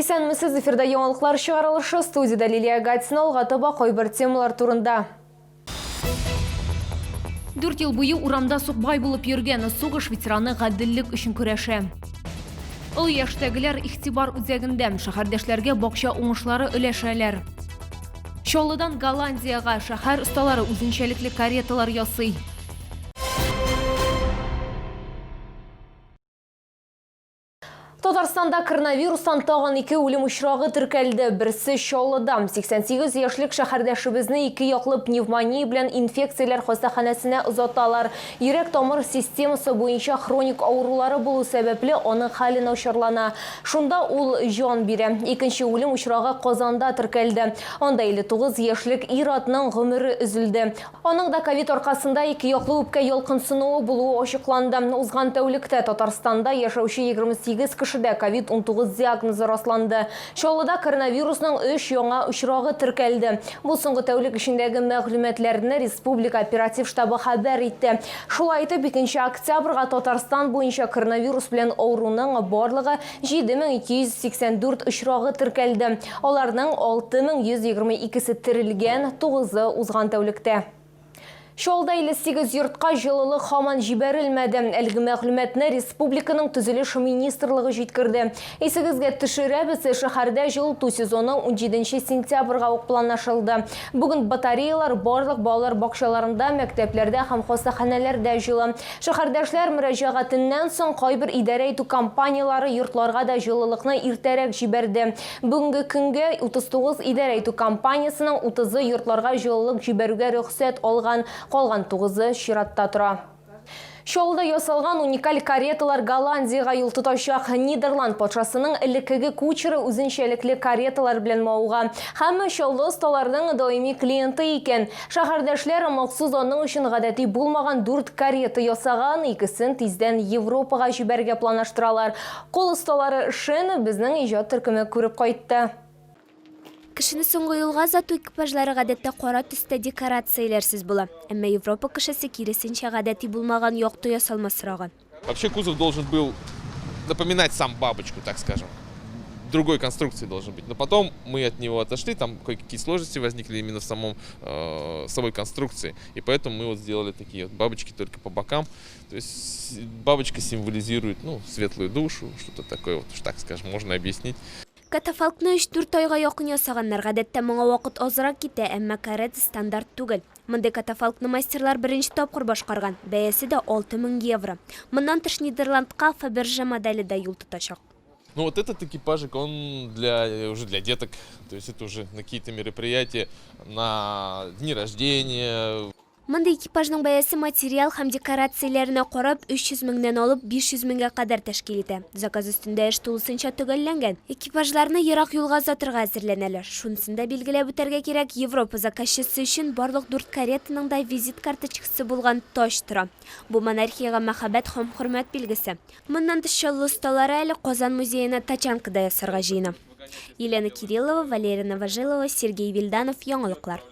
Исәнмесез, эфирда яңалыклар чыгарылышы, студиядә Лилия Гатина, алга таба кайбер темалар турында. Дүрт ел буе урамда сукбай булып йөргән сугыш ветераны гаделлек өчен көрәшә. Олы яшьтәгеләр игътибар үзәгендә, шәһәрдәшләргә бакча уңышлары өләшәләр. Чаллыдан Голландиягә шәһәр осталары үзенчәлекле кареталар ясый. Татарстанда коронавирустан тагын ике үлем очрагы теркәлде. Берсе Чаллыда. 88 яшьлек шәһәрдәшебезне ике яклы пневмония белән инфекцияләр хастаханәсенә озаталар. Йөрәк-тамыр системасы буенча хроник авырулары булу сәбәпле, аның хәле начарлана. Шунда ул җан бирә. Икенче үлем очрагы Казанда теркәлде. Анда 59 яшьлек ир-атның гомере өзелде. Аның да ковид аркасында ике яклы үпкә ялкынсынуы булуы ачыкланды. Узган тәүлектә Татарстанда яшәүче 28 кешедә ковид-19 диагнозы расланды. Чаллыда коронавирусның өч яңа очрагы теркәлде. Бу соңгы тәүлек эчендәге мәгълүматларны республика оператив штабы хәбәр итте. Шулай итеп, 2 октябрьгә Татарстан буенча коронавирус белән авыруның барлыгы 7284 очрагы теркәлде. Аларның 6122 се терелгән, тугызы узган тәүлектә. Чаллыда 58 йортка җылылык һаман җибәрелмәде. Әлеге мәгълүматны республиканың төзелеш министрлыгы җиткерде. Исегезгә төшерәбез, шәһәрдә җылыту сезоны 17 сентябрьгә ук планлашылды. Бүген батареялар барлык балалар бакчаларында, мәктәпләрдә һәм хастаханәләрдә җылы. Шәһәрдәшләр мөрәҗәгатеннән соң кайбер идарә итү компанияләре йортларга да җылылыкны иртәрәк җибәрде. Бүгенге көнгә 39 идарә итү компаниясенең утызы йортларга җылылык җибәрүгә рөхсәт алган, калган тугызы чиратта тора. Чаллыда ясалган уникаль кареталар Голландиягә юл тотачак. Нидерланд патшасының элеккеге кучеры үзенчәлекле кареталар белән мавыга. Һәм Чаллы осталарының даими клиенты икән. Шәһәрдәшләр махсус аның өчен гадәти булмаган дүрт карета ясаган, икесен тиздән Европага җибәрергә планлаштыралар. Кул осталары эшен безнең иҗат төркеме күреп кайтты. Кешене соңгы юлга озату экипажлары гадәттә кара төстә декорацияләрсез була. Әмма Европа кешесе киресенчә гадәти булмаган якты ясалма сораган. Вообще кузов должен был напоминать сам бабочку, так скажем. Другой конструкции должен быть. Но потом мы от него отошли, там кое-какие сложности возникли именно в самом, самой конструкции. И поэтому мы вот сделали такие вот бабочки только по бокам. То есть бабочка символизирует, ну, светлую душу, что-то такое, вот уж так скажем, можно объяснить. Катафалкны өч-дүрт айга якын ясаганнар. Гадәттә, моңа вакыт азрак китә, әмма карета стандарт түгел. Мондый катафалкны мастерлар беренче тапкыр башкарган, бәясе дә 6000 евро. Моннан тыш, Нидерландка Фаберже моделе дә юл тотачак. Ну вот этот экипажик, он для, уже для деток, то есть это уже на какие-то мероприятия, на дни рождения. Мондый экипажның бәясе материал һәм декорацияләренә карап, 300 меңнән алып 500 меңгә кадәр тәшкил итә. Заказ өстендә эш тулысынча төгәлләнгән. Экипажларны ерак юлга озатырга әзерләнәләр. Шунысын да билгеләп үтәргә кирәк, Европа заказчысы өчен барлык дүрт каретаның да визит карточкасы булган таҗ тора. Бу монархиягә мәхәббәт һәм хөрмәт билгесе. Моннан тыш Чаллы осталары әле Казан музеена тачанка да ясарга җыена. Елена Кириллова, Валерия Новожилова, Сергей Вильданов, Яңалыклар.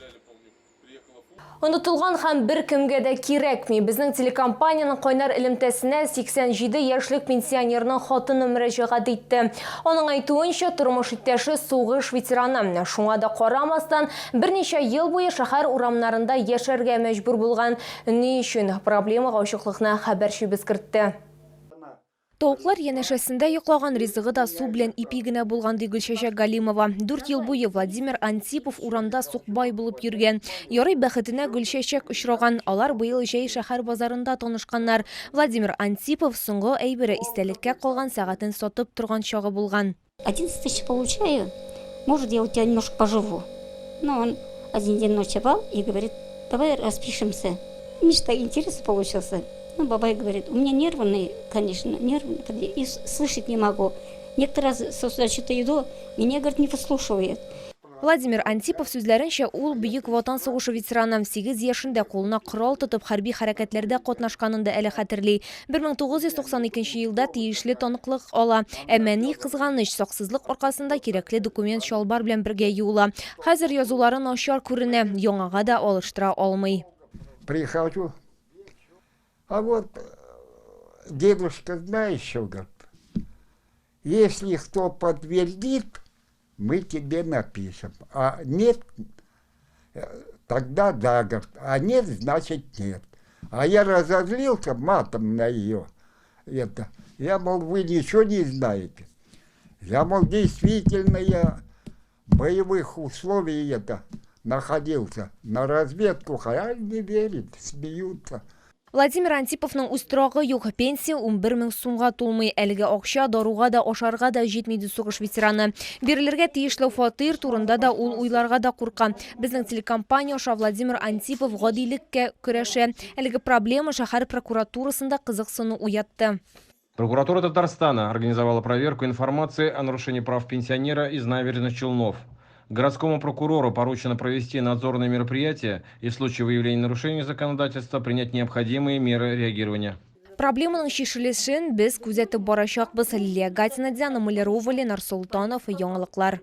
Онытылган һәм беркемгә дә кирәкми. Безнең телекомпаниянең кайнар элемтәсенә 87 яшьлек пенсионерның хатыны мөрәҗәгать итте. Аның әйтүенчә, тормыш иптәше сугыш ветераны. Шуңа да карамастан, берничә ел буе шәһәр урамнарында яшәргә мәҗбүр булган. Ни өчен? Проблемага ачыклыкны хәбәрчебез кертте. Тавыклар янәшәсендә йоклаган, ризыгы да су белән ипи генә булган, ди Гөлчәчәк Галимова. Дүрт ел буе Владимир Антипов урамда сукбай булып йөргән. Ярый бәхетенә Гөлчәчәк очраган. Алар быел җәй шәһәр базарында танышканнар. Владимир Антипов соңгы әйбере, истәлеккә калган сәгатен сатып торган чагы булган. 11 тысяч получаю, может, я у тебя немножко поживу. Но он один день ночевал и говорит, давай распишемся. Мечта интереса получился. Ну, бабай говорит, у меня нервный, конечно, нервный, и слышать не могу. Некоторые разы со что-то иду, меня, говорит, не выслушивает. Владимир Антипов сүзләренчә, ул Бөек Ватан сугышы ветераны. Сигез яшендә кулына корал тотып хәрби хәрәкәтләрдә катнашканын да әле хәтерли. 1992 елда тиешле таныклык ала. Әмма ни кызганыч, саксызлык аркасында кирәкле документ чалбар белән бергә юыла. Хәзер язулары начар күренә, яңага да алыштыра алмый. Прихожу, а вот дедушка знаешь, что говорит, если кто подтвердит, мы тебе напишем. А нет, тогда да, говорит, а нет, значит нет. А я разозлился матом на ее. Это. Я, мол, вы ничего не знаете. Я, мол, действительно, я в боевых условиях это находился. На разведку, а не верит, смеются. Владимир Антиповның үз торагы юк, пенсия 11 мең сумга тулмый. Әлеге акча даруга да, ашарга да җитми, ди сугыш ветераны. Бирелергә тиешле фатир турында да ул уйларга да курка. Безнең телекомпания аша Владимир Антипов гадилеккә көрәшә. Әлеге проблема шәһәр прокуратурасында кызыксыну уятты. Прокуратура Татарстана организовала проверку информации о нарушении прав пенсионера из Набережных Челнов. Городскому прокурору поручено провести надзорные мероприятия и в случае выявления нарушений законодательства принять необходимые меры реагирования. Проблеманың чишелешен без күзәтеп барачакбыз. Лилия Гатина, Диана Малярова, Ленар Солтанов, Яңалыклар.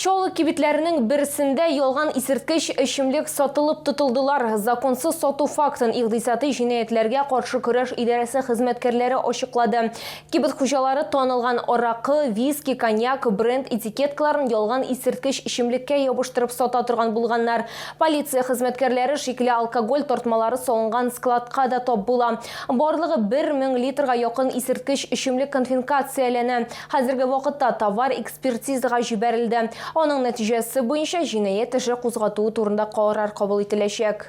Чаллы кибетләренең берсендә ялган исерткеч эчемлек сатылып тотылдылар. Законсыз сату фактын икътисадый җинаятьләргә каршы көрәш идарәсе хезмәткәрләре ачыклады. Кибет хуҗалары танылган аракы, виски, коньяк бренд этикеткаларын ялган исерткеч эчемлеккә ябыштырып сата торган булганнар. Полиция хезмәткәрләре шикле алкоголь тартмалары салынган складка да тап була. Барлыгы 1000 литрга якын исерткеч эчемлек конфискацияләнә. Хәзерге вакытта товар экспертизага җибәрелде. Аның нәтиҗәсе буенча җинаять эше кузгату турында карар кабул ителәчәк.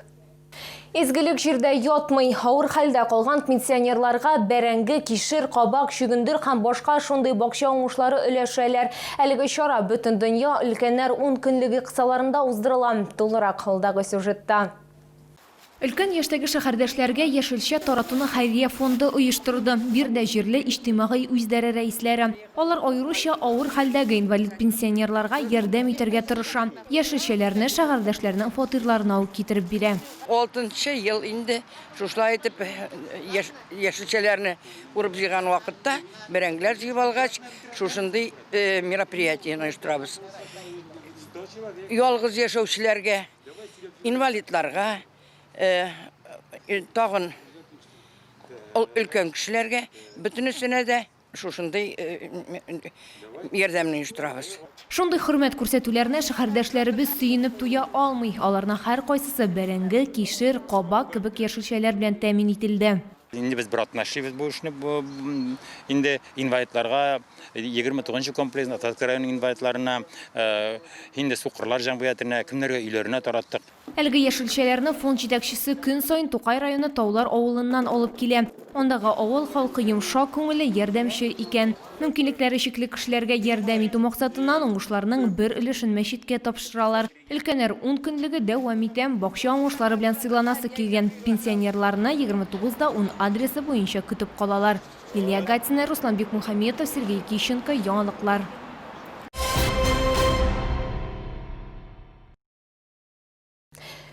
Изгелек җирдә ятмый. Авыр хәлдә калган пенсионерларга бәрәңге, кишер, кабак, чөгендер һәм башка шундый бакча уңышлары өләшәләр. Әлеге чара бөтен дөнья өлкәннәр 10 көнлеге кысаларында уздырыла. Тулырак алдагы сюжетта. Өлкән яшьтәге шәһәрдәшләргә яшелчә таратуны хәйрия фонды оештырды. Биредә җирле иҗтимагый үзидарә рәисләре. Алар аеруча авыр хәлдәге инвалид пенсионерларга ярдәм итәргә тырыша. Яшелчәләрне шәһәрдәшләрнең фатирларына ук китереп бирә. 6 ел инде шушылай итеп яшелчәләрне урып җыйган вакытта бәрәңгеләр җыеп алгач, шушындый мероприятиене оештырабыз. Ялгыз яшәүчеләргә, инвалидларга, тагын өлкән кешеләргә, бөтенесенә дә шушындый ярдәмне оештырабыз. Шундый хөрмәт күрсәтүләренә шәһәрдәшләребез сөенеп туя алмый. Аларның һәркайсысы бәрәңге, кишер, кабак кебек яшелчәләр белән тәэмин ителде. Инде без бер атна эшлибез бу эшне. Инде инвалидларга 29 комплекс, Татарстан районының инвалидларына, инде сукырлар җәмгыятенә, кемнәргә өйләренә тараттык. Әлеге яшелчәләрне фонд җитәкчесе көн саен Тукай районы Таулар авылыннан алып килә. Андагы авыл халкы йомшак күңелле, ярдәмче икән. Мөмкинлекләре чикле кешеләргә ярдәм итү максатыннан уңышларның бер өлешен мәчеткә тапшыралар. Өлкәннәр 10 көнлеге дәвам итә. Бакча уңышлары белән сыйланасы килгән пенсионерларны 29-10 адресы буенча көтеп калалар. Лилия Гатина, Руслан Бекмухаметов, Сергей Кищенко, Яңалыклар.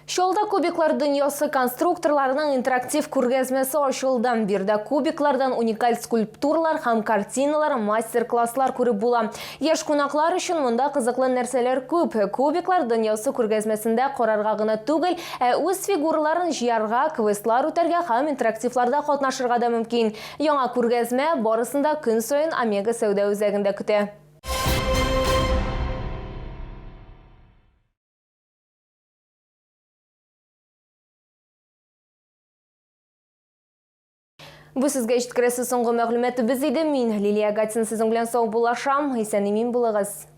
Чаллыда кубиклар дөньясы конструкторларының интерактив күргәзмәсе ачылды. Биредә кубиклардан уникаль скульптуралар һәм картиналар, мастер-класслар күреп була. Яшь кунаклар өчен монда кызыклы нәрсәләр күп. Кубиклар дөньясы күргәзмәсендә карарга гына түгел, ә үз фигураларын җыярга, квестлар үтәргә һәм интерактивларда катнашырга да мөмкин. Яңа күргәзмә барысын да көн саен Омега сәүдә үзәгендә көтә. Бу сезгә җиткерәсе соңгы мәгълүматыбыз иде. Мин Лилия Гатин сезнең белән саубуллашам. Исән-имин булыгыз.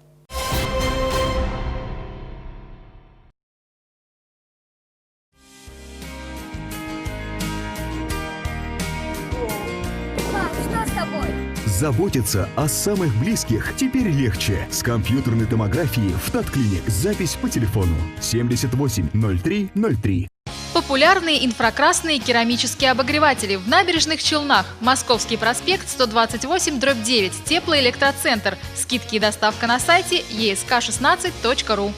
Что с тобой? Заботиться о самых близких теперь легче. С компьютерной томографией в Татклиник. Запись по телефону 78 03 03. Популярные инфракрасные керамические обогреватели в Набережных Челнах. Московский проспект 128/9. Теплоэлектроцентр. Скидки и доставка на сайте esk16.ru.